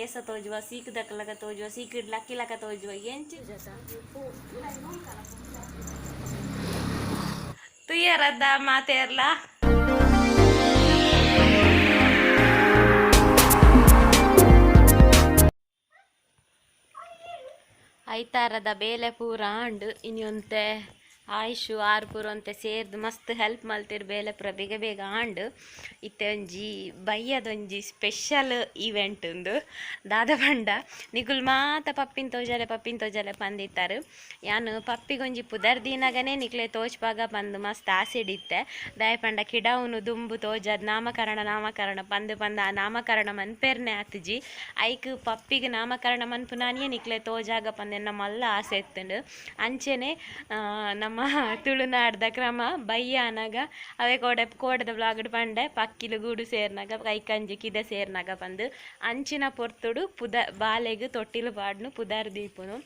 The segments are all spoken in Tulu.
ಏಸ ತೋಜುವ ಸೀಕ್ ದಕ್ಕಲಕ ತೋಜುವ ಸೀಕ್ ಲಕ್ಕಿಲಕ ತೋಜುವ ಎಂಚ ತುಯ್ಯರದ್ದ ಮಾತೇರ್ಲ. ಐತಾರದ ಬೇಲೆ ಪೂರ ಆಂಡ್. ಇನಿ ಒಂತೆ ಆಯುಷು ಆರ್ ಪೂರ ಒಂತೆ ಸೇರ್ದ್ ಮಸ್ತ್ ಹೆಲ್ಪ್ ಮಲ್ತೆರ್. ಬೇಲೆ ಪೂರ ಬೇಗ ಬೇಗ ಆಂಡ್. ಇತ್ತೆ ಒಂಜಿ ಬಯ್ಯದೊಂಜಿ ಸ್ಪೆಷಲ್ ಈವೆಂಟ್ ಉಂದು. ದಾದ ಪಂಡ ನಿಕುಲು ಮಾತ ಪಪ್ಪಿನ ತೋಜಾಲೆ ಪಪ್ಪಿನ ತೋಜಾಲೆ ಪಂದಿತ್ತಾರೆ. ಯಾನ್ ಪಪ್ಪಿಗೊಂಜಿ ಪುದರ್ ದೀನಗನೇ ನಿಕ್ಲೆ ತೋಜ್ಪಾಗ ಪಂದ್ ಮಸ್ತ್ ಆಸೆಡಿತ್ತೆ. ದಾಯೆ ಪಂಡ ಕಿಡವುನು ದುಂಬು ತೋಜಾದ್ ನಾಮಕರಣ ನಾಮಕರಣ ಪಂದ್ ಪಂದ್ ಆ ನಾಮಕರಣ ಮನ್ಪೆರ್ನೆ ಆತುಜಿ. ಐಕ್ ಪಪ್ಪಿಗ್ ನಾಮಕರಣ ಮನ್ಪುನಾನಿಯೇ ನಿಕ್ಲೆ ತೋಜಾಗ ಪಂದ್ ಎನ್ನ ಮಲ್ಲ ಆಸೆ ಇತ್ತುಂಡು. ಅಂಚೆನೆ ನಮ್ಮ ತುಳುನಾಡ್ದ ಕ್ರಮ ಬಯ್ಯಾನಗ ಅವೇ ಕೋಡೆ ಕೋಡೆದ ವ್ಲಾಗ್ಡ್ ಪಂಡೆ ಪಕ್ಕಿಲು ಗೂಡು ಸೇರ್ನಾಗ ಕೈಕಂಜಿ ಕಿದೆ ಸೇರ್ನಾಗ ಪಂದ್ ಅಂಚಿನ ಪೊರ್ತುಡು ಪುದ ಬಾಲೆಗ್ ತೊಟ್ಟಿಲು ಪಾಡ್ನು ಪುದರ್ ದೀಪುನು.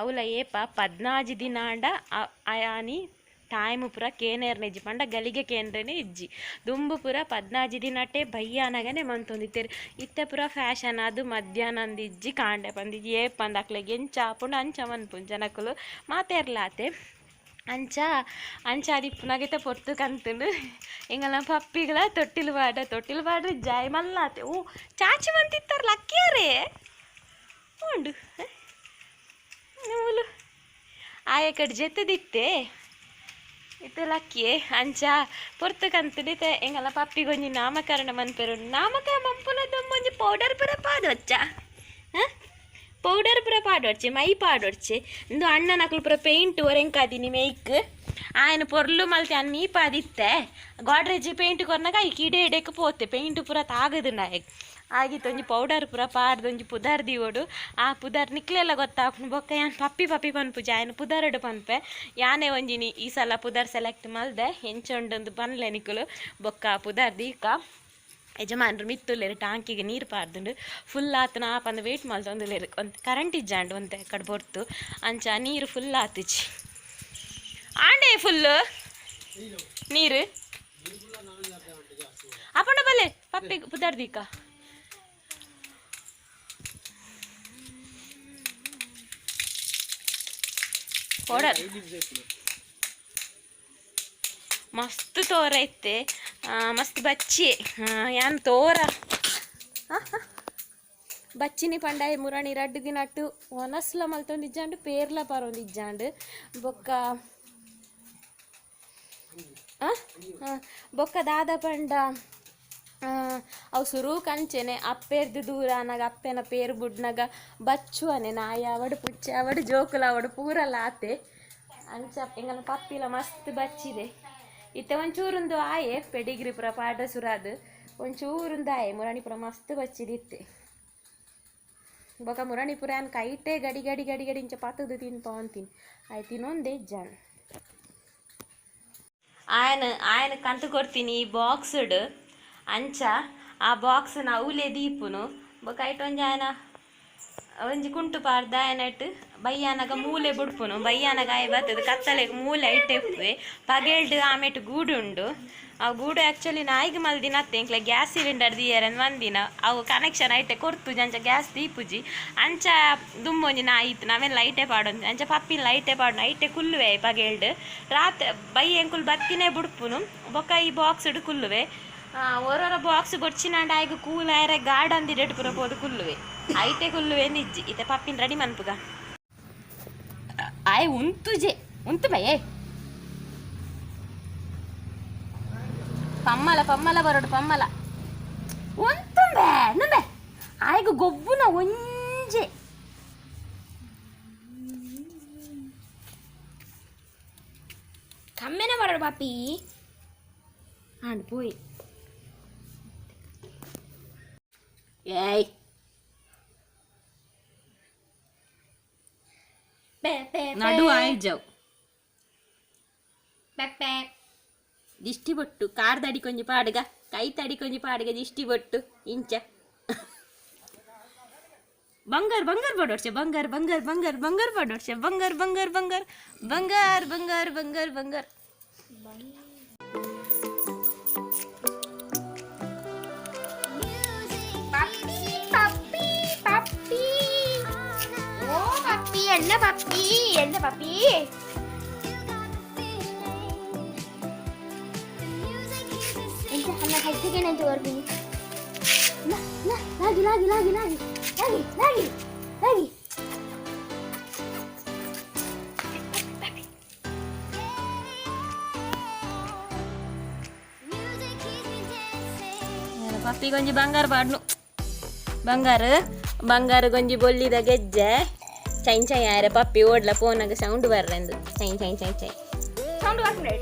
ಅವ್ಲ ಏಪ 14 ದಿನ ಆಂಡ ಆನಿ ಟೈಮ್ ಪೂರ ಕೇನೇರ್ನ ಇಜ್ಜಿ ಪಂಡ ಗಲಿಗೆ ಕೇಂದ್ರನೇ ಇಜ್ಜಿ. ದುಂಬು ಪೂರ 14 ದಿನಟೇ ಬಯ್ಯಾನಗನೆ ಮಂತೊಂದಿತ್ತೆರ್. ಇತ್ತೆ ಪೂರ ಫ್ಯಾಷನ್ ಅದು ಮಧ್ಯಾಹ್ನ ಅಂದಿಜ್ಜಿ ಕಾಂಡೆ ಪಂದಿಜ್ಜಿ ಏಪ ಅಂದ್ ಅಕ್ಲೆಗ್ ಎಂಚ ಆಪುಂಡು ಅಂಚ ಮನ್ಪುನು ಜನಕುಲು ಮಾತೆರ್ಲಾತೆ. ಅಂಚ ಅಂಚ ಆದಿಪ್ಪುನಗ ಪೊರ್ತು ಕಂತುಂಡು. ಎಂಗಲ್ನ ಪಪ್ಪಿಗ್ಲ ತೊಟ್ಟಿಲು ಪಾಡ ತೊಟ್ಟಿಲು ಪಾಡ್ರೆ ಜಾಯ್ ಮಲ್ಲಾತೆ. ಓ ಚಾಚಿ ಮಂತಿತ್ತಾರ ಲಕ್ಕಿಯಾರೇ ಉಂಡು ಮೂಲು ಆಯ ಕಡೆ ಜೆತ್ತದಿತ್ತೆ ಇತ್ತೆ ಲಕ್ಕಿಯೇ. ಅಂಚ ಪೊರ್ತು ಕಂತುಂಡು. ಇತ್ತೆ ಎಂಗಲ್ನ ಪಪ್ಪಿಗೊಂಜಿ ನಾಮಕರಣ ಮನ್ಪೆರು. ನಾಮಕರಣ ಮನ್ಪುನ ಒಂಜಿ ಪೌಡರ್ ಪೂರ ಪಾಡೊಚ್ಚ ಪೌಡರ್ ಪೂರ ಪಾಡೊಡ್ಚೆ ಮೈ ಪಾಡೊಡ್ಚೆ. ಇಂದು ಅಣ್ಣನಕುಲು ಪೂರ ಪೇಂಟ್ ಒರೆಂಕಾದಿನಿ ಮೇಯ್ಕ್ ಆಯನ ಪೊರ್ಲು ಮಲ್ತೆ ಅನ್ ಮೀಪಾದಿತ್ತೆ. ಗೋಡ್ರೇಜ್ ಪೇಂಟ್ ಕೊರ್ನಾಗ ಐಕ್ ಇಡೆ ಇಡೆಕ್ ಪೋತೆ ಪೇಂಟ್ ಪೂರ ತಾಗದುಂಡು ಆಯಗ್. ಆಗಿತ್ತು ಒಂಜಿ ಪೌಡರ್ ಪೂರ ಪಾಡ್ದು ಒಂಜಿ ಪುದರ್ ದೀವೊಡು. ಆ ಪುದರ್ ನಿಕ್ಲೆಲ್ಲ ಗೊತ್ತಾಪುಂಡು. ಬೊಕ್ಕ ಯಾನ್ ಪಪ್ಪಿ ಪಪ್ಪಿ ಪನ್ಪುಜಿ ಆಯನ ಪುದರ್ಡ್ ಪನ್ಪೆ. ಯಾನೇ ಒಂಜಿನಿ ಈ ಸಲ ಪುದರ್ ಸೆಲೆಕ್ಟ್ ಮಲ್ದೆ ಎಂಚ ಉಂಡುಂದು ಪನ್ಲೆ ನಿಕುಲು. ಬೊಕ್ಕ ಪುದರ್ ದೀಕ ಯಜಮಾನ್ರು ಮಿತ್ತುಲ್ಲೆರ್ ಟಾಂಕಿಗೆ ನೀರು ಪಾಡ್ದುಂಡು. ಫುಲ್ ಆತನ ಆಪಂದು ವೇಟ್ ಮಲ್ತೊಂದುಲ್ಲೆರ್. ಒಂತೆ ಕರೆಂಟ್ ಇಜ್ಜಾಂಡ್ ಒಂತೆ ಕಡೆ ಪೊರ್ತು ಅಂಚ ನೀರು ಫುಲ್ ಆತುಜಿ. ಆಂಡೆ ಫುಲ್ ನೀರು ಅಪಂಡ ಬಲೆ ಪಪ್ಪಿ ಪುದರ್ ದೀಕ. ಪೌಡರ್ ಮಸ್ತ್ ತೋರ ಇತ್ತೆ ಮಸ್ತ್ ಬಚ್ಚಿ ಯಾನ್ ತೋರ ಬಚ್ಚಿನಿ ಪಂಡಾಯಿ ಮುರಣಿ ರಡ್ಡ್ ದಿನಟ್ಟು ಒನಸ್ಲ ಮಲ್ತೊಂದಿಜ್ಜಾಂಡ್ ಪೇರ್ಲ ಪರೊಂದಿಜ್ಜಾಂಡ್. ಬೊಕ್ಕ ಬೊಕ್ಕ ದಾದ ಪಂಡ ಅವು ಸುರುಕ್ ಅಂಚೆನೆ ಅಪ್ಪೆರ್ದ್ ದೂರ ಆನಗ ಅಪ್ಪೆನ ಪೇರ್ ಬುಡ್ನಗ ಬಚ್ಚುವನೆ ನಾಯಿ ಆವಡ್ ಪುಚ್ಚೆ ಆವಡ್ ಜೋಕುಲು ಆವಡ್ ಪೂರಲ ಆತೆ. ಅಂಚ ಎಂಗಲ್ನ ಪಪ್ಪಿಲ ಮಸ್ತ್ ಬಚ್ಚಿದೆ. ಇತ್ತೆ ಒಂಚೂರುಂದು ಆಯೆ ಪೆಡಿಗ್ರಿ ಪೂರ ಪಾಡ ಸುರಾದ್ ಒಂಚೂರುಂದು ಆಯೆ ಮುರಣಿ ಪೂರ ಮಸ್ತ್ ಬಚ್ಚಿದಿತ್ತೆ. ಬೊಕ ಮುರಣಿ ಪೂರ ಯಾನ್ ಕೈಟೇ ಗಡಿ ಗಡಿ ಗಡಿ ಗಡಿ ಇಂಚ ಪತ್ತುದು ತಿನ್ಪವಂತೀನಿ ಆಯ್ ತಿನ್ನೊಂದೇ ಇಜ್ಜಾನ್. ಆಯನ ಆಯನ ಕಂತು ಕೊರ್ತೀನಿ ಈ ಬಾಕ್ಸ್ಡ್. ಅಂಚ ಆ ಬಾಕ್ಸ್ನ ಅವ್ಲೇ ದೀಪುನು. ಬೊಕ ಐಟ್ ಒಂಜಿ ಆಯನ ಒಂಜಿ ಕುಂಟು ಪಾಡ್ದ್ ಆಯನಟ್ ಬಯ್ಯಾನಗ ಮೂಲೆ ಬುಡ್ಪುನು. ಬಯ್ಯಾನಗ ಆಯೆ ಬತ್ತುದು ಕತ್ತಲೆಗ್ ಮೂಲೆ ಐಟೆ ಇಪ್ಪುವೆ. ಪಗೆಲ್ಡ್ ಆಮೇಟ್ ಗೂಡು ಉಂಡು. ಆ ಗೂಡು ಆಕ್ಚುಲಿ ನಾಯಿಗ್ ಮಲ್ದಿನ ಅತ್ತೆ ಎಂಕ್ಲೆ ಗ್ಯಾಸ್ ಸಿಲಿಂಡರ್ ದೀಯೆರೆ ಮಂದಿನ ಅವು ಕನೆಕ್ಷನ್ ಐಟೆ ಕೊರ್ತುಜಿ ಅಂಚ ಗ್ಯಾಸ್ ದೀಪುಜಿ. ಅಂಚ ದುಂಬು ಒಂಜಿ ನಾಯಿ ಇತ್ತು ನಾವೇನು ಲೈಟೇ ಪಾಡೊಂದು ಅಂಚ ಪಪ್ಪಿನ ಲೈಟೇ ಪಾಡುನು ಐಟೆ ಕುಲ್ಲುವೆ ಪಗೆಲ್ಡ್. ರಾತ್ರೆ ಬಯ್ಯ ಎಂಕುಲು ಬತ್ತಿನೇ ಬುಡ್ಪುನು. ಬೊಕ್ಕ ಈ ಬಾಕ್ಸ್ಡ್ ಕುಲ್ಲುವೆ. ಒರೊರ ಬಾಕ್ಸ್ ಬೊಡ್ಚಿನಾಂಡ ಆಯ್ಗ್ ಕೂಲ್ ಆಯೆರೆ ಗಾರ್ಡನ್ ದಿಡೆಟ್ ಪೂರ ಪೋದು ಕುಲ್ಲುವೆ. ಐಟೆ ಕುಲ್ಲುವೆ ಇಜ್ಜಿ. ಇತ್ತೆ ಪಪ್ಪಿನ ರೆಡಿ ಮನ್ಪುಗ. ಆಯ್ ಉಂತುಜೆ ಉಂತು ಬಯ್ಯೆ ಪಮ್ಮಲ ಪಮ್ಮಲ ಬರೋಡು ಪಮ್ಮಲ ಉಂತುಂಬೆ ನುಂಬೆ ಆಯ್ಗ್ ಗೊಬ್ಬುನ ಒಂಜೆ. ಕಮ್ಮೆನ ಬರೋಡು ಪಾಪಿ. ಆಂಡ್ ಪೋಯಿ. ಏಯ್ ನಡು ಆಯ್ಜವ್ ದಿಷ್ಟಿ ಬೊಟ್ಟು ಕಾರ್ದಡಿ ಕೊಂಜಿ ಪಾಡುಗ ಕೈ ತಡಿ ಕೊಂಜಿ ಪಾಡುಗ ದಿಷ್ಟಿ ಬೊಟ್ಟು ಇಂಚ ಬಂಗಾರ ಬಂಗಾರ ಪಾಡೋಡ್ಚೆ ಬಂಗಾರ ಬಂಗಾರ ಬಂಗಾರ ಬಂಗಾರ ಪಾಡೋಡ್ಚೆ ಬಂಗಾರ ಬಂಗಾರ ಬಂಗಾರ ಬಂಗಾರ ಬಂಗಾರ ಬಂಗಾರ ಬಂಗಾರ. ಪಪ್ಪಿ ಪಪ್ಪಿ. ಎನ್ನ ಪಪ್ಪಿ ಎನ್ನ ಪಪ್ಪಿ. ಎಂತ ಅನ್ನ ಕೈತಿಗೆ ನಂತ ಬರ್ತೀನಿ. ಲಾಗಿ ಲಾಗಿ ಲಾಗಿ ಲಾಗಿ ಲಾಗಿ ಲಾಗಿ ಲಾಗಿ. ಪಪ್ಪಿ ಗೊಂಜಿ ಬಂಗಾರ ಪಾಡ್ನು, ಬಂಗಾರ ಬಂಗಾರ ಗೊಂಜಿ ಬೊಲ್ಲಿದ ಗೆಜ್ಜೆ. ಚೈನ್ ಚೈ ಆರೆ ಪಪ್ಪಿ ಓಡ್ಲ ಫೋನಾಗ ಸೌಂಡ್ ಬರ್ರೆಂದು chain chain chain chain. Sound ಬರ್ಕೊಂಡು.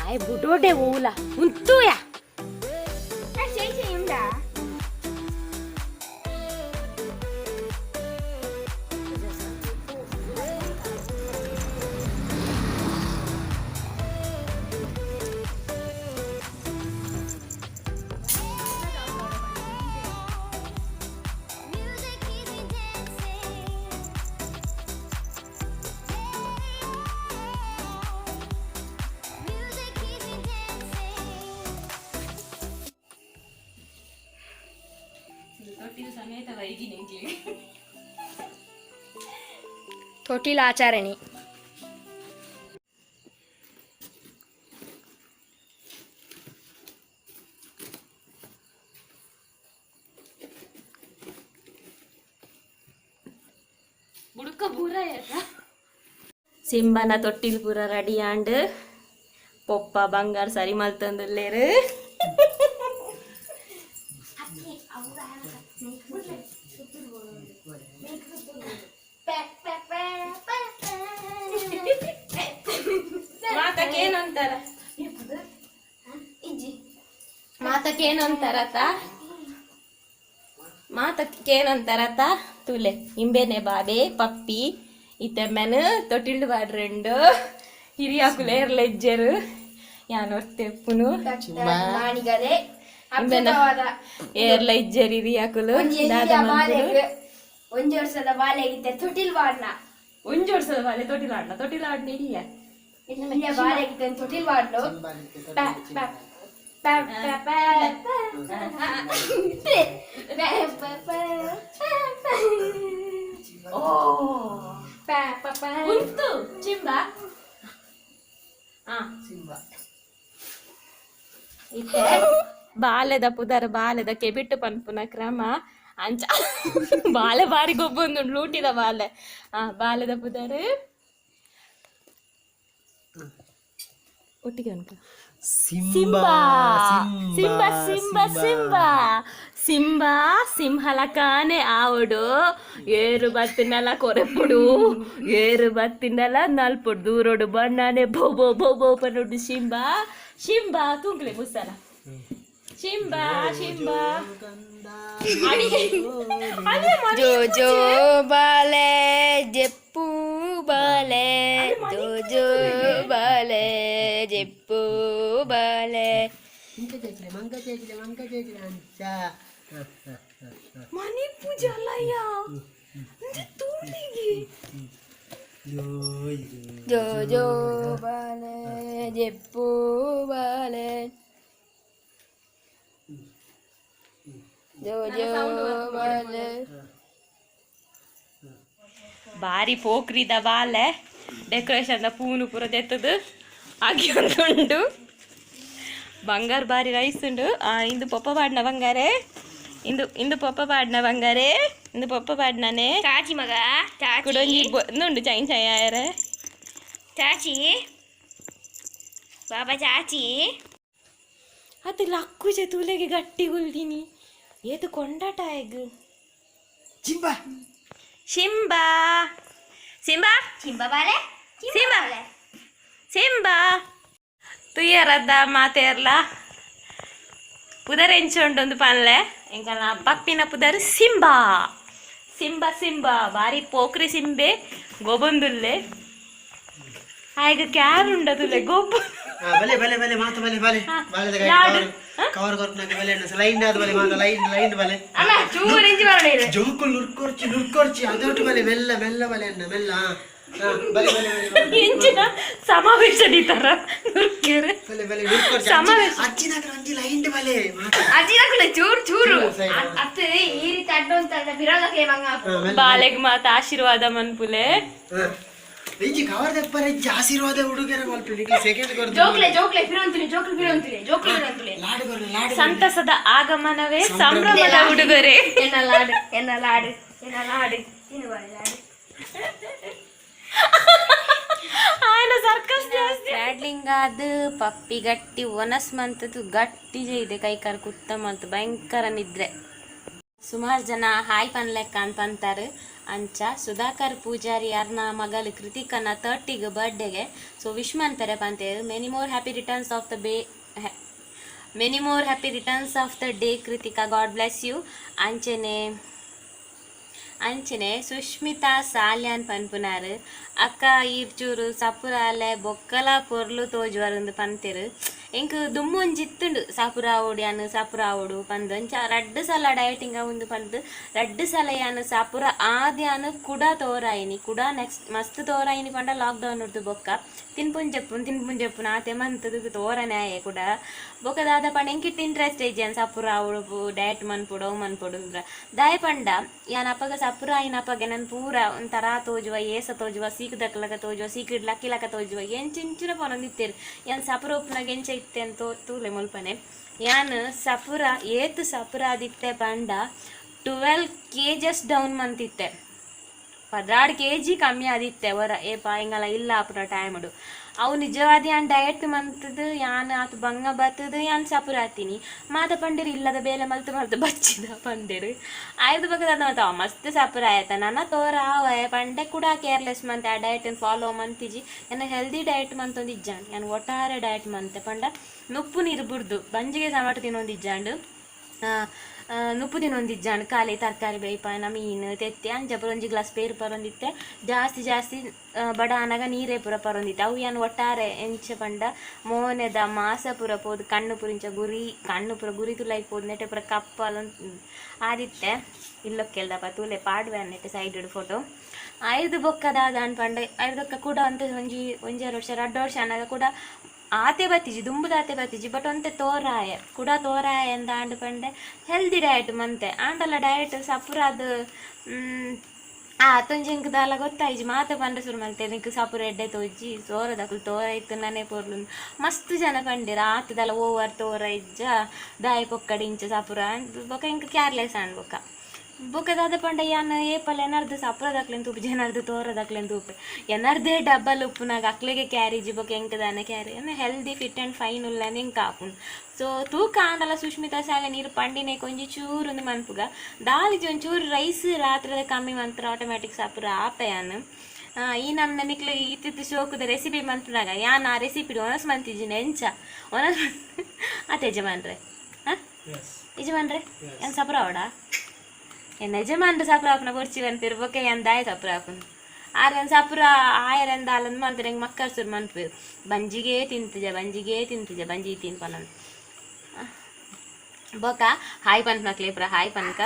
ಆಯ್ ಬುಡೋಡೆ ಓಲ ಉಂತೂಯ. ಚೈ ಚೈ ಉಂಡಾ? ತೊಟ್ಟಿಲು ಸಮೇತ ವೈಗಿ ನಿಂಗೆ. ತೊಟ್ಟಿಲ ಆಚರಣೆ. ಬುಡುಕ ಪೂರ. ಸಿಂಬನ ತೊಟ್ಟಿಲ್ ಪೂರ ರೆಡಿ ಆಂಡ್. ಪೊಪ್ಪ ಬಂಗಾರ ಸರಿ ಮಲ್ತೊಂದುಲ್ಲೇರು. ಮಾತಕ್ಕೇನಂತಾರ? ಮಾತಕ್ಕೇನಂತಾರತ? ಮಾತಕ್ಕೇನಂತಾರತ? ತುಲೆ ಇಂಬೇನೆ ಬಾಬೆ ಪಪ್ಪಿ ಇತ್ತೆಮ್ಮೆನು ತೊಟ್ಟಿಲ್ಡು ಬಾಡ್ರೆಂಡು ಹಿರಿಯಾಕುಲೆ ಎರ್ಲೆಜ್ಜರು ಯಾನ್ ಒರ್ತೆಪ್ಪುನು. ಮಾಣಿಗದೆ. ಇಂಬೆನ ಏರ್ಲ ಇಜ್ಜರು ಹಿರಿಯಾಕುಲು. ದಾದ ಮನ್ಪುನು? ಒಂಜಿ ವರ್ಷದ ಬಾಲೆಗಿದ್ದೆ ತೊಟ್ಟಿಲ್ ಬಾಡ್ನ. ಒಂಜಿ ವರ್ಷದ ಬಾಲೆ ತೊಟ್ಟಿಲ್ ಆಡ್ನ? ತೊಟ್ಟಿಲ್ ಆಡ್ನ ಇಲ್ಲ. ಇಲ್ಲ, ಬಾಲೆಗಿದ್ದೆ ತೊಟ್ಟಿಲ್ ಬಾಡ್ಲು. ಪ್ಯಾ, ಪ್ಯಾ, ಪ್ಯಾ, ಪ್ಯಾ, ಪ್ಯಾ, ಪ್ಯಾ. ಪ್ಯಾ, ಪ್ಯಾ, ಪ್ಯಾ, ಪ್ಯಾ. ಓ. ಪ್ಯಾ, ಪ್ಯಾ, ಪ್ಯಾ. ಉಂತು ಚಿಂಬ. ಇತ್ತೆ ಬಾಲೆದ ಪುದರ್ ಬಾಲೆದ ಕೆಬಿಟ್ಟು ಪನ್ಪುನ ಕ್ರಮ ಅಂಚ. ಬಾಲೆ ಬಾರಿ ಗೊಬ್ಬೊಂದುಂಡು, ಲೂಟಿದ ಬಾಲೆ. ಆ ಬಾಲೆದ ಪುದರ್ ಒಟ್ಟಿಗೆ ಅನ್ಕ. Simba Simba Simba Simba Simba. ಸಿಂಹಲಕಾನೆ ಆವಡು. ಏರು ಬತ್ತಿನಲ ಕೊರೆಪುಡು, ಏರು ಬತ್ತಿನಲ ನಲ್ಪುಡು. ದೂರೋಡು ಬಣ್ಣನೆ ಬೋ ಬೋ ಬೋ ಬೋ ಪನ್ನುಡು. ಸಿಂಬಾ ಸಿಂಬಾ ತೂಂಕ್ಲೆ ಮುಸಲ. Simba Simba. ಜೋ ಜೋ ಬಾಲೆ ಜೆಪ್ಪು ಬಾಲೆ, ಜೋ ಜೋ ಬಾಲೆ ಜೆಪ್ಪು ಬಾಲೆ. ಮನಿ ಪೂಜೆ ಅಲ್ಲಯ್ಯ ತೂಲಿಗೆ. ಜೋ ಜೋ ಬಾಲೆ ಜೆಪ್ಪು ಬಾಲೆ, ಜೋ ಜೋ ಬಾಲೆ. ಬಾರಿ ಪೋಕ್ರಿದ ಬಾಲೆ. ಡೆಕೋರೇಷನ್ ಪೂನು ಪೂರ ದೆತ್ತದು ಆಗಿ ಉಂಟು. ಬಂಗಾರ ಬಾರಿ ರೈಸ್ ಉಂಡು. ಇಂದು ಪೊಪ್ಪ ಪಾಡ್ನ ಬಂಗಾರೆ. ಇಂದು ಇಂದು ಪೊಪ್ಪ ಪಾಡ್ನ ಬಂಗಾರೆ. ಇಂದು ಪೊಪ್ಪ ಪಾಡ್ನಾನೆ. ಚಾಚಿ ಮಗ ಚಾಚಿ. ಕುಡೊಂಜಿ ಉಂಡು ಚೈನ್ ಚೈ ಆಯರೆ. ಚಾಚಿ ಬಾಬಾ ಚಾಚಿ. ಅದು ಲಕ್ಕುಜೆ ತೂಲೆಗೆ ಗಟ್ಟಿ ಗುಲ್ದಿನಿ. ಏತು ಕೊಂಡಾಟ ಆಯ್ಗ್. ಚಿಂಬಾ. ಶಿಂಬಾ ಸಿಂಬಾ. ಚಿಂಬಾ ಬಾಲೆ. ಸಿಂಬಾ ಸಿಂಬಾ ತುಯ್ಯರದ್ದ ಮಾತೇರ್ಲ ಪುದರ್ ಎಂಚುಂಡೊಂದು ಪನ್ಲೆ. ಎಂಕಲ್ನ ಪಪ್ಪಿನ ಪುದರ್ ಸಿಂಬಾ ಸಿಂಬಾ ಸಿಂಬಾ. ಬಾರಿ ಪೋಕ್ರಿ ಸಿಂಬೆ, ಗೊಬ್ಬೊಂದುಲ್ಲೆ. ಆಯ್ಗ ಕ್ಯಾರ್ ಉಂಡದುಲ್ಲೆ ಗೊಬ್ಬು. ಬಲೆ ಬಲೆ ಬಲೆ ಮಾತು ಬಲೆ ಬಲೆ ಬಾಲೆದ. ಲಾಡು. ಕವರ್ ಕೊರ್ಪುನಕ ಬಲೆ ಲೈನ್ ಆದ ಬಲೆ ಮಾತ ಲೈನ್ ಲೈನ್ ಬಲೆ. ಅಲ್ಲ, ಚೂರು ಇಂಚಿ ಬರಣ ಇದು. ಜೋಕುಲು ನುರ್ಕೊರ್ಚಿ ನುರ್ಕೊರ್ಚಿ ಅದೊಟ್ಟು ಬಲೆ ಮೆಲ್ಲ ಮೆಲ್ಲ ಬಲೆ ಅನ್ನ ಮೆಲ್ಲ. ಹಾ, ಬಲೆ ಬಲೆ ಬಲೆ ಬಲೆ. ಎಂಚಿನ ಸಮಾವೇಶ ತರ ನುರ್ಕೆರ್. ಬಲೆ ಬಲೆ ನುರ್ಕೊರ್ಚಿ. ಸಮಾವೇಶ. ಅಜ್ಜಿನಾತ್ರ ಒಂಜಿ ಲೈನ್ ಬಲೆ ಮಾತು. ಅಜ್ಜಿ ಹಾಕುಲೆ ಚೂರು ಚೂರು. ಸರಿ. ಅತ್ತೆ ಈ ರೀತಿ. ಬಾಲೆಗ್ ಮಾತ ಆಶೀರ್ವಾದ ಮನ್ಪುಲೆ. ಇಂಜಿ ಕವರ್ ದೆಪ್ಪರೆ ಇಜ್ಜಿ, ಆಶೀರ್ವಾದ ಹುಡುಗರ ಮಲ್ಪು ನಿಕ್ಲೆ ಸೆಕೆಂಡ್ ಕೊರ್ದು. ಜೋಕ್ಲೆ ಜೋಕ್ಲೆ ಫಿರೋಂತುಲೆ, ಜೋಕ್ಲೆ ಫಿರೋಂತುಲೆ, ಜೋಕ್ಲೆ ಫಿರೋಂತುಲೆ. ಲಾಡು ಕೊರ್ಲೆ ಲಾಡು. ಸಂತಸದ ಆಗಮನವೇ ಸಂಭ್ರಮದ ಉಡುಗೊರೆ. ಎನ್ನ ಲಾಡು, ಎನ್ನ ಲಾಡು, ಎನ್ನ ಲಾಡು ತಿನ್ನು ಬಾಳೆ ಲಾಡು. ఆయన ಸರ್ಕಸ್ ಜಾಸ್ತಿ. ಸ್ಯಾಡ್ಲಿಂಗ್ ಅದು ಪಪ್ಪಿ ಗಟ್ಟಿ ಒನಸ್ ಮಂತದ್ದು ಗಟ್ಟಿ ಇದೆ, ಕೈ ಕಾಲು ಕುತ್ತ ಮಂತು ಭಯಂಕರ ನಿದ್ರೆ. ಸುಮಾರು ಜನ ಹಾಯ್ ಪನ್ಲೆಕ್ಕ ಅಂತ ಅಂತಾರೆ. ಅಂಚ ಸುಧಾಕರ್ ಪೂಜಾರಿ ಅರ್ನ ಮಗಲು ಕೃತಿಕನ 30ಗೆ ಬರ್ಡೇಗೆ ಸೊ wish ಮನ್ಪೆರೆ ಪಂತೇರು. Many more happy returns of the day, many more happy returns of the day Krithika, God bless you. ಅಂಚನೆ ಅಂಚನೆ ಸುಷ್ಮಿತಾ ಸಾಲ್ಯಾನ್ ಪನ್ಪುನಾರು, ಅಕ್ಕ ಈರ್ಚೂರು ಸಪುರಾಲೆ ಬೊಕ್ಕಲ ಪೊರ್ಲು ತೋಜುವರುಂದು ಪಂತೆರು. ಎಂಕ್ ದುಮ್ಮು ಒಂಜಿ ಇತ್ತುಂಡು ಸಪುರ ಆವೊಡು, ಯಾನ್ ಸಪುರ ಆವೊಡು ಪಂದ್. ಅಂಚ ರಡ್ಡ್ ಸಲ ಡಯಟಿಂಗ್ ಉಂದು ಪಂದ್ ರಡ್ಡ್ ಸಲ ಯಾನ್ ಸಪುರ ಆದ್ ಯಾನ್ ಕುಡ ತೋರಾಯಿನಿ. ಕುಡ ನೆಕ್ಸ್ಟ್ ಮಸ್ತ್ ತೋರಾಯಿನಿ ಪಂಡ ಲಾಕ್ಡೌನ್ ಉರ್ದು ಬೊಕ್ಕ ತಿನ್ಪುನ್ ಜೆಪ್ಪುನ್ ತಿನ್ಪುನ್ ಜೆಪ್ಪುನ್ ಆತೆ ಮಂತುದು ತೋರನೆ ಆಯೆ ಕುಡ. ಬೊಕ್ಕ ದಾದ ಪಂಡ ಎಂಕಿತ್ ಇಂಟ್ರೆಸ್ಟ್ ಇಜ್ಜಿ ಯಾನ್ ಸಪುರ ಆವೊಡು, ಡಯಟ್ ಮನ್ಪೊಡು, ಅವು ಮನ್ಪೊಡು ಅಂದ್ರ. ದಾಯೆ ಪಂಡ ಯಾನ್ ಅಪಗ ಸಪುರ ಆಯಿನ ಅಪಗ ನನ್ ಪೂರ ಒಂಥರ ತೋಜುವ, ಏಸ ತೋಜುವ, ಸೀಕದಕ್ಲಕ ತೋಜುವ, ಸೀಕಿಡ್ ಲಕ್ಕಿಲಕ ತೋಜುವ, ಎಂಚಿಂಚಿನ ಪನೊಂದಿತ್ತೆರ್. ಯಾನ್ ಸಪುರ ಉಪ್ಪುನಾಗ ಎಂಚ ಇತ್ತೆ ಅಂತ ತೂಲೆ ಮುಲ್ಪನೆ. ಯಾನ್ ಸಪುರ ಏತ್ ಸಪುರ ಆದಿತ್ತೆ ಪಂಡ 12 ಕೆಜಸ್ ಡೌನ್ ಮಂತಿತ್ತೆ, 12 ಕೆಜಿ ಕಮ್ಮಿ ಆದಿತ್ತೆ ಒರ. ಏಪ ಎಂಗಲ ಇಲ್ಲ ಆಪುನ ಟೈಮುಡು ಅವು ನಿಜವಾದ ಯಾನ್ ಡಯಟ್ ಮಂತದು, ಯಾನ್ ಆತ್ ಬಂಗ ಬತ್ತದು, ಯಾನ್ ಸಪುರ ಆತೀನಿ. ಮಾತ ಪಂಡೆರ್ ಇಲ್ಲದ ಬೇಲೆ ಮಲ್ತು ಮಲ್ತು ಬಚ್ಚಿದ ಪಂಡೆರ್. ಆಯ್ದು ಬಗ್ಗದ ಮತ್ತ ಮಸ್ತ್ ಸಪುರ ಆಯತ ನನ್ನ ತೋರ ಆವಯ ಪಂಡೆ ಕೂಡ ಕೇರ್ಲೆಸ್ ಮಂತೆ, ಆ ಡಯಟ್ ಫಾಲೋ ಮಂತಿಜಿ. ಯಾನ್ ಹೆಲ್ದಿ ಡಯಟ್ ಮಂತೊಂದು ಇಜ್ಜಾಂಡ್, ಯಾನ್ ಒಟ್ಟಾರೆ ಡಯಟ್ ಮಂತೆ ಪಂಡ ನುಪ್ಪು ನೀರು ಬುಡ್ದು ಬಂಜಿಗೆ ಟಮಾಟೊ ತಿನ್ನೊಂದಿಜ್ಜಾಂಡ್, ನುಪ್ಪು ತಿನ್ನೊಂದಿಜ್ಜಾಂಡ್, ಖಾಲಿ ತರಕಾರಿ ಬೇಯ್ಪಾನ ಮೀನು ತೆತ್ತಿ ಅಂಚ ಪೂರ ಒಂಜಿ ಗ್ಲಾಸ್ ಪೇರು ಪರೊಂದಿತ್ತೆ, ಜಾಸ್ತಿ ಜಾಸ್ತಿ ಬಡ ಆನಗ ನೀರೇ ಪೂರ ಪರೊಂದಿತ್ತೆ. ಅವು ಯಾನ್ ಒಟ್ಟಾರೆ ಎಂಚ ಪಂಡ ಮೋನೆದ ಮಾಸ ಪೂರ ಪೋದು ಕಣ್ಣು ಪೂರ ಇಂಚ ಗುರಿ ಕಣ್ಣು ಪೂರ ಗುರಿ ತುಲೈ ಪೋದು ನೆಟೆ ಪೂರ ಕಪ್ಪಲ್ ಆದಿತ್ತೆ. ಇಲ್ಲೊಕ್ಕೆಲ್ದಪ್ಪ ತೂಲೆ ಪಾಡ್ವೆ ನೆಟ್ಟೆ ಸೈಡ್ ಫೋಟೋ. ಐದು ಬೊಕ್ಕ ದಾದ ಪಂಡ ಐದು ಬೊಕ್ಕ ಕೂಡ ಅಂತ ಒಂಜಿ ಒಂಜಾರು ವರ್ಷ ರಡ್ಡು ವರ್ಷ ಆನಗ ಕೂಡ ಆತೆ ಬತ್ತಿಜಿ, ದುಂಬುದ ಆತೆ ಬತ್ತಿಜಿ, ಬಟ್ ಒಂತೆ ತೋರಾಯ ಕೂಡ ತೋರಾಯ ಎಂದ ಆಂಡ್ ಪಂಡೆ ಹೆಲ್ದಿ ಡಯಟ್ ಮಂತೆ. ಆಂಡಲ ಡಯಟ್ ಸಪುರಾದ್ ಆ ಅತ್ತೊಂಜಿ ಎಂಕ್ ದಾಲ ಗೊತ್ತಾಯಿಜಿ. ಮಾತ ಪಂಡ ಶುರು ಮಲ್ತೆ ಎಂಕ್ ಸಪುರ ಎಡ್ಡೆ ತೋಜಿ ತೋರದಕುಲು ತೋರ ಇತ್ತು ನಾನೇ ಪೊರ್ಲು ಮಸ್ತ್ ಜನ ಪಂಡೆರ್. ಆತದಲ ಓವರ್ ತೋರ ಇಜ್ಜ ದಾಯ ಪೊಕ್ಕಡಿ ಇಂಚ ಸಪುರ ಬೊಕ ಎಂಕ್ ಕೇರ್ಲೆಸ್ ಆಂಡ್. ಬೊಕ್ಕ ಬೊಕ್ಕ ದಾದ ಪಂಡ ಯಾನ್ ಏಪಲ ಎನರ್ದು ಸಪುರದಕ್ಲೆನ್ ತೂಪು, ಜನರ್ದು ತೋರದಕ್ಲೆನ್ ತೂಪೆ, ಎನರ್ದೇ ಡಬ್ಬಲ್ ಉಪ್ಪುನಾಗ ಅಕ್ಲೆಗೆ ಕ್ಯಾರೇಜ್ ಬೊಕ್ಕ ಎಂಕ್ ದಾನೆ carry healthy fit and fine ಉಲ್ಲನೆ ಎಂಕ್ ಆಪುಂಡು. ಸೊ ತೂಕ ಆಂಡಲ ಸುಷ್ಮಿತಾ ಸಾಲೆ ನೀರು ಪಂಡಿನೆ ಒಂಜಿ ಚೂರು ಒಂದು ಮನ್ಪುಗ ದಾಲಿಜಿ ಒಂಚೂರು ರೈಸ್ ರಾತ್ರಿದ ಕಮ್ಮಿ ಮಂತ್ರ ಆಟೋಮ್ಯಾಟಿಕ್ ಸಪುರ ಆಪೆ ಯಾನ್. ಈ ನಮ್ಮ ನಿಕ್ಲೆ ಇತ್ತಿತ್ತು ಶೋಕುದ ರೆಸಿಪಿ ಮನ್ಪುನಾಗ ಯಾನ್ ಆ ರೆಸಿಪಿ ಒನಸ್ ಮಂತಿಜಿನ ಎಂಚ ಒನಸ್ ಆತ ಯಜಮಾನ್ರೆ, ಹಾಂ ಯಜಮಾನ್ರೆ ಯಾನ್ ಸಪುರ ಅವಡ ಎನ್ನ ಯಜಮಾನ್ರು ಸಪುರ ಆಪುನ ಬೊರ್ಚಿ ಪನ್ಪೆರ್. ಬೊಕ್ಕ ಯಾನ್ ದಾಯ ಸಪುರ ಆಪುನು ಆರ್ ಯಾನ್ ಸಪುರ ಆಯರೆಂದ ದಾಲಂದ್ ಮಲ್ತೆರ್. ಎಂಕ್ ಮಕ್ಕರ್ ಸುರು ಮನ್ಪೆರ್, ಬಂಜಿಗೇ ತಿಂತುಜ ಬಂಜಿಗೇ ತಿಂತುಜ ಬಂಜಿ ತಿನ್ಪನಂದ್. ಬೊಕ ಹಾಯ್ ಪನ್ಪುನಕ್ಲೆ ಪೂರ ಹಾಯ್ ಪನ್ಕ.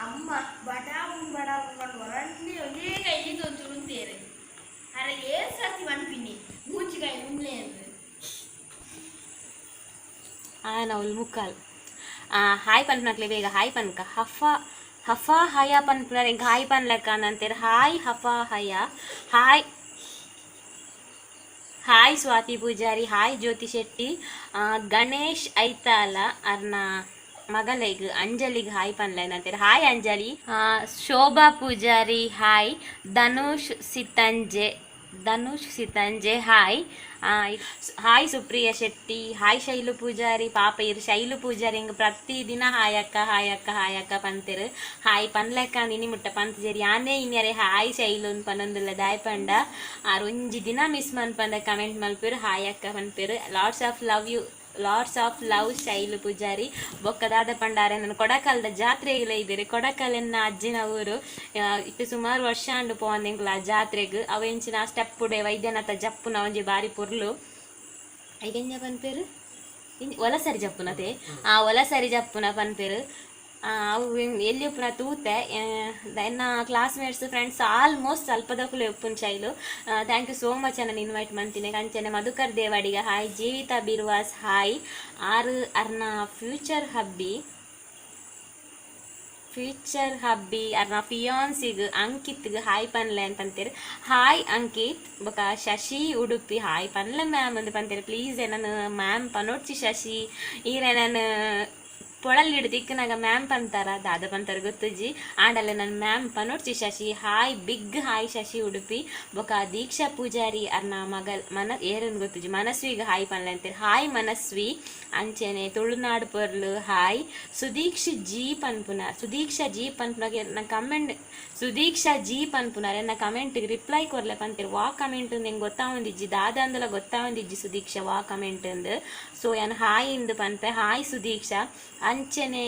ಅಮ್ಮ ಬಡಾಬುನ್ ಬಡಾಬುನ್ ಪಂಡ್ ಒರಂಡಿ ಒಂಜೇ ಕೈ ತೊಂಚುರುಂತೇರು ಅರೆ ಏರ್ ಸರ್ತಿ ಮನ್ಪಿನಿ ಮೂಚಿಕಾಯಿ ಉಂಡ್ಲೆ. ಆಯನ ಅವ್ಲು ಮುಕ್ಕಾಲ್. ಹಾಯ್ ಪನ್ಪುನಕ್ಲೆ ಬೇಗ ಹಾಯ್ ಪನ್ಕ. ಹಫಾ ಹಫಾ ಹಯಾ ಪನ್ಪುನಾರ್ ಎಂಕ್ ಹಾಯ್ ಪನ್ಲೆಕ್ಕ ಅಂತೇರ್. ಹಾಯ್ ಹಫಾ ಹಯಾ hi. Hi Swathi Poojary, hi Jyothi Shetty, Ganesh Aithala ಅರ್ನ ಮಗಲೆಗ್ ಅಂಜಲಿಗ್ ಹಾಯ್ ಪನ್ಲೆ ಅಂತೇರ್. Hi Anjali. Shobha Poojary hi. Dhanush Sitanje, Dhanush Sitanje hi. Hi Supriya Shetty, hi Shailu Poojary. ಪಾಪ ಇರು ಶೈಲು ಪೂಜಾರಿ ಹಿಂಗೆ ಪ್ರತಿದಿನ ಹಾಯ್ ಅಕ್ಕ ಹಾಯ್ ಅಕ್ಕ ಹಾಯ್ ಅಕ್ಕ ಪಂತೆರು. ಹಾಯ್ ಪನ್ಲೆಕ್ಕ ಇನಿ ಮುಟ್ಟ ಪಂತಜೇರಿ ಯಾನೇ ಇನ್ಯಾರೆ ಹಾಯ್ ಶೈಲು ಅಂದ್ ಪನೊಂದುಲ್ಲ. ದಾಯ್ ಪಂಡ ಆರ್ ಒಂಜಿ ದಿನ ಮಿಸ್ ಮನ್ಪಂದ ಕಮೆಂಟ್ ಮಲ್ಪೆರು, ಹಾಯ್ ಅಕ್ಕ ಪನ್ಪೆರು. Lots of love you, lots of love Shailu Poojary. ಬೊಕ್ಕದಾದ ಪಂಡಾರೆ ನನ್ನ ಕೊಡಕಲ್ದ ಜಾತ್ರೆಗೆಲ್ಲ ಇದ್ದೀರಿ. ಕೊಡಕಲ್ ಎನ್ನ ಅಜ್ಜಿನ ಊರು. ಇತ್ತೆ ಸುಮಾರು ವರ್ಷ ಅಂಡು ಪೋವಂದೆಂಕುಲು ಆ ಜಾತ್ರೆಗ್. ಅವು ಎಂಚಿನ ಆ ಸ್ಟೆಪ್ಪುಡೆ ವೈದ್ಯನಾಥ ಜಪ್ಪುನ ಒಂಜಿ ಬಾರಿ ಪೊರ್ಲು. ಐಗೆಂಜ ಪನ್ಪೇರು ಒಲಸರಿ ಜಪ್ಪುನತೆ, ಆ ಒಲಸರಿ ಜಪ್ಪುನ ಪನ್ಪೇರು. ಅವು ಎಲ್ಲಿ ಉಪ್ಪುನ ತೂತೆ. ಎನ್ನ ಕ್ಲಾಸ್ಮೇಟ್ಸ್ ಫ್ರೆಂಡ್ಸ್ ಆಲ್ಮೋಸ್ಟ್ ಅಲ್ಪದಕುಲು ಉಪ್ಪುನ Shailu. Thank you so much ನನ್ನ ಇನ್ವೈಟ್ ಮಂತಿನಿ. ಅಂಚನೆ ಮಧುಕರ್ ದೇವಾಡಿಗ ಹಾಯ್, ಜೀವಿತಾ ಬಿರ್ವಾಸ್ ಹಾಯ್. ಆರು ಅರ್ನ ಫ್ಯೂಚರ್ ಹಬ್ಬಿ ಫ್ಯೂಚರ್ ಹಬ್ಬಿ ಅರ್ನ ಫಿಯಾನ್ಸಿಗ್ ಅಂಕಿತ್ಗ್ ಹಾಯ್ ಪನ್ಲೆ ಅಂತ ಪಂತೆರ್. ಹಾಯ್ ಅಂಕಿತ್. ಬೊಕ ಶಶಿ ಉಡುಪಿ ಹಾಯ್ ಪನ್ಲೆ ಮ್ಯಾಮ್ ಅಂದ್ ಪಂತೆರ್. ಪ್ಲೀಸ್ ಎನನ್ ಮ್ಯಾಮ್ ಪನೊಡ್ಚಿ ಶಶಿ, ಈರೆ ನನ್ ಪೊಳಲಿಡ್ ತಿಕ್ಕುನಗ ಮ್ಯಾಮ್ ಪಂತಾರ ದಾದ ಪಂತಾರ ಗೊತ್ತುಜ್ಜಿ, ಆಂಡಲ ನನ್ ma'am ಪನೊಡ್ಚಿ Shashi. Hi big hi Shashi Udupi. ಬೊಕ ದೀಕ್ಷಾ ಪೂಜಾರಿ ಅರ್ನ ಮಗಲ್ ಮನ ಏರನ್ ಗೊತ್ತುಜ್ಜಿ, ಮನಸ್ವಿಗ್ ಹಾಯ್ ಪನ್ಲೆ ಅಂತೆರ್. ಹಾಯ್ ಮನಸ್ವಿ. ಅಂಚೆನೆ ತುಳುನಾಡು ಪೊರ್ಲು ಹಾಯ್. ಸುದೀಕ್ಷ ಜಿ ಪನ್ಪುನ, ಸುದೀಕ್ಷಾ ಜಿ ಪನ್ಪುನಗೆ ಎನ್ನ ಕಮೆಂಟ್, ಸುದೀಕ್ಷಾ ಜಿ ಪನ್ಪುನಾರ್ ಎನ್ನ ಕಮೆಂಟ್ ರಿಪ್ಲೈ ಕೊರ್ಲೆ ಪಂತೆರ್. ವಾ ಕಮೆಂಟ್ ಎಂಕ್ ಗೊತ್ತಾವೊಂದಿಜ್ಜಿ, ದಾದ ಅಂದಲ ಗೊತ್ತಾವೊಂದಿಜ್ಜಿ ಸುದೀಕ್ಷಾ ವಾ ಕಮೆಂಟ್ ಅಂದ್. ಸೊ ಯಾನ್ ಹಾಯ್ ಇಂದ್ ಪನ್ಪೆ, ಹಾಯ್ ಸುದೀಕ್ಷಾ. ಅಂಚೆನೆ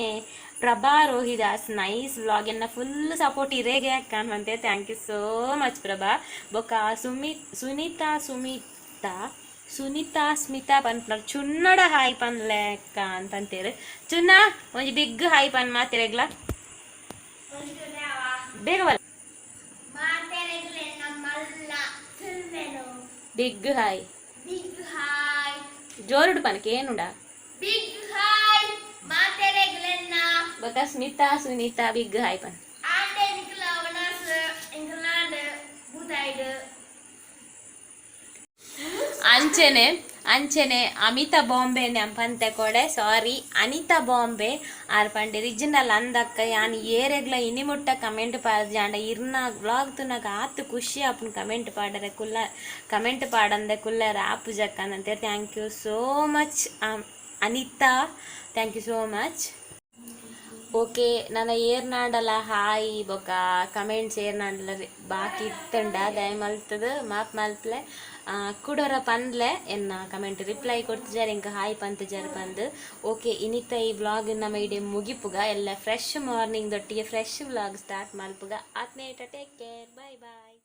ಪ್ರಭಾ ರೋಹಿದಾಸ್ ನೈಸ್ ವ್ಲಾಗ್, ಎನ್ನ ಫುಲ್ ಸಪೋರ್ಟ್ ಇರೇಗೆ ಅಕ್ಕ ಪಂತೆ. Thank you so much Prabha. ಬೊಕ ಸುಮಿತ್ ಸುನೀತಾ ಸುಮಿತಾ ಸುನೀತಾ ಸ್ಮಿತಾ ಪನ್ಪುನರ್ ಚುನ್ನಡ ಹಾಯ್ ಪನ್ಲೆ ಅಕ್ಕ ಅಂತ ಪಂತೆರ್. ಚುನ್ನ ಒಂಜಿ ಬಿಗ್ ಹಾಯ್ ಪನ್ ಮಾತೆರೆಗ್ಲ ಬೇಗ ಬಲ. ಬಿಗ್ ಹಾಯ್ ಬಿಗ್ ಹಾಯ್ ಜೋರುಡು ಪನಕ್ಕೆ ಏನುಂಡ ಬಿಗ್ ಹಾಯ್ ಮಾತೆರೆಗ್ಲೆನ್ನ. ಬೊಕ ಸ್ಮಿತಾ ಸುನೀತಾ ಬಿಗ್ ಹಾಯ್ ಪನ್. ಆಂಡೆ ನಿಕುಲ ವನಸ್ ಎಂಕಲ್ನಾಂಡ್ ಬೂತಾಯ್ಡ್. ಅಂಚೆನೆ ಅಂಚೆನೆ ಅಮಿತಾ ಬಾಂಬೆ ಪಂತೆ ಕೊಡೆ, ಸಾರಿ ಅನಿತಾ ಬಾಂಬೆ ಆರ್ ಪಂಡೆ ರಿಜಿನಲ್ ಅಂದಕ್ಕ ಯಾನ್ ಏರೆಗ್ಲ ಇನಿ ಮುಟ್ಟ ಕಮೆಂಟ್ ಪಾಡ್ಜಿ, ಆಂಡ ಇರ್ನ ವ್ಲಾಗ್ ತೂನಗ ಆತ್ ಖುಷಿ ಆಪುಂಡು ಕಮೆಂಟ್ ಪಾಡರೆ ಕುಲ್ಲ ಕಮೆಂಟ್ ಪಾಡಂದೆ ಕುಲ್ಲರೆ ಆಪುಜಕ್ಕ ಅಂದಂತೆ. Thank you so much Anita, thank you so much. Okay, ನನ ಏರ್ನಾಂಡಲ ಹಾಯ್ ಬೊಕ ಕಮೆಂಟ್ಸ್ ಏರ್ನಾಂಡಲ ಬಾಕಿ ಇತ್ತಂಡ ದಯ ಮಲ್ತದ ಮಾಪ್ ಮಲ್ಪ್ಲೆ. ಕುಡೊರ ಪನ್ಲೆ ಎನ್ನ ಕಮೆಂಟ್ ರಿಪ್ಲೈ ಕೊಡ್ತಿಜಾರ್ ಎಂಕ್ ಹಾಯ್ ಪಂತಿಜಾರ್ ಪಂದ್. ಓಕೆ, ಇನಿತ ಈ ವ್ಲಾಗ್ ನಮ್ಮ ಇಡೆ ಮುಗಿಪುಗ. ಎಲ್ಲ ಫ್ರೆಶ್ ಮಾರ್ನಿಂಗ್ ದೊಟ್ಟಿಗೆ ಫ್ರೆಶ್ ವ್ಲಾಗ್ ಸ್ಟಾರ್ಟ್ ಮಲ್ಪುಗ. ಆತ್ನೇಟ ಟೇಕ್ ಕೇರ್, ಬಾಯ್ ಬಾಯ್.